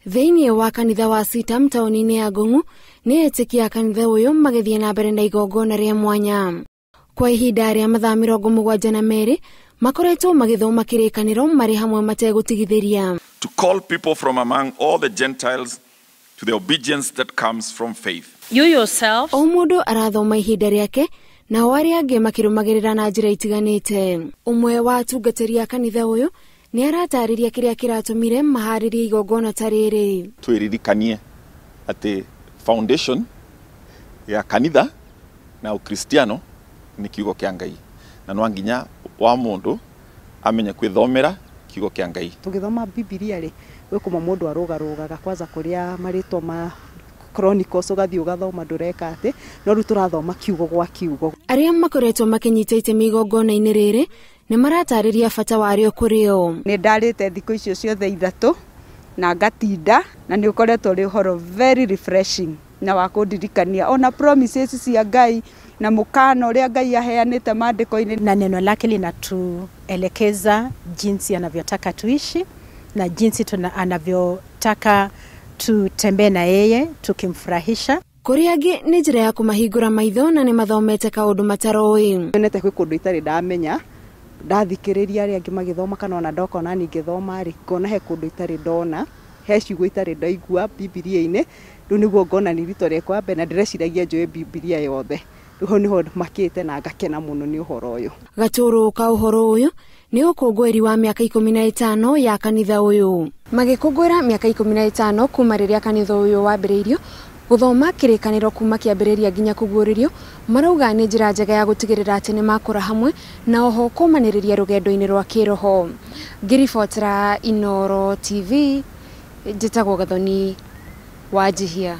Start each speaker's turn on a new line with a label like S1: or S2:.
S1: Thĩinĩ wa kanitha wa Sitam taũni-inĩ ya Ngong'u nĩ etĩkia a kanitha ũyũ magĩthiĩ na mbere na igongona rĩa mwanya. Kwa ihinda rĩa mathaa 72 makoretwo magĩthoma kĩrĩkanĩro marĩ hamwe mategũtigithĩria.
S2: To call people from among all the Gentiles to the obedience that comes from faith.
S3: You yourself.
S1: O mũndũ arathoma ihinda rĩake nao arĩa angĩ makĩrũmagĩrĩra na njĩra itiganĩte. Ũmwe wa atungatĩri a kanitha ũyũ nĩ aratarĩria kĩrĩa kĩratũmire maharĩrie igongona ta rĩrĩ.
S2: Twĩririkanie atĩ foundation ya kanitha na Ukristiano nĩ kiugo kĩa Ngai, na no nginya wa mũndũ amenye kwĩthomera kiugo kĩa Ngai.
S4: Tũgĩthoma Bibilia rĩ, gwĩ kũmwe mũndũ arũgarũgaga kwanza kũrĩa marĩtwa ma Chronicles ũgathiĩ ũgathoma ndũreka atĩ, no rĩu tũrathoma kiugo gwa kiugo.
S1: Arĩa makoretwo makĩnyita itemi igongona-inĩ rĩrĩ nĩ maratarĩria bata warĩo kũrĩ o.
S5: Nĩ ndarĩte thikũ icio ciothe ithatũ na ngatinda, na nĩ ũkoretwo ũrĩ ũhoro very refreshing na wa kũndirikania ona promises cia Ngai na mũkana ũrĩa Ngai aheanĩte maandĩko-inĩ.
S6: Na neno lake linatuelekeza jinsi anavyotaka tuishi na jinsi anavyotaka tutembee na yeye tukimfurahisha.
S1: Kũrĩ angĩ nĩ njĩra ya kũmahingũra maitho na nĩ mathomete kaũndũ mataroĩ.
S4: Nyonete kwĩ kũndũ itarĩ ndamenya, ndathikĩrĩria arĩa angĩ magĩthoma kana ona ndoka ona niĩ ngĩthoma rĩ, ngona he kũndũ itarĩ ndona, he ciugo itarĩ ndaigua Bibilia-inĩ, rĩu nĩguo ngona nĩ rita rĩakwa mbere na ndĩreciragia njũĩ Bibilia yothe. Rĩu hau nĩho makĩte na ngakena mũno nĩ ũhoro ũyũ.
S1: Gatũrũ ka ũhoro ũyũ nĩ ũkũngũĩri wa mĩaka 15 ya kanitha ũyũ. Magĩkũngũĩra mĩaka 15 kuma rĩrĩa kanitha ũyũ wambĩrĩirio, gũthoma kĩrĩkanĩro kuma kĩambĩrĩria nginya kũguũrĩrio, marauga nĩ njĩra njega ya gũtigĩrĩra atĩ nĩ makũra hamwe na oho kũmanĩrĩria rũgendo-inĩ rwa kĩroho. Ngĩribotera Inooro TV, njĩtagwo Gathoni Wanjihia.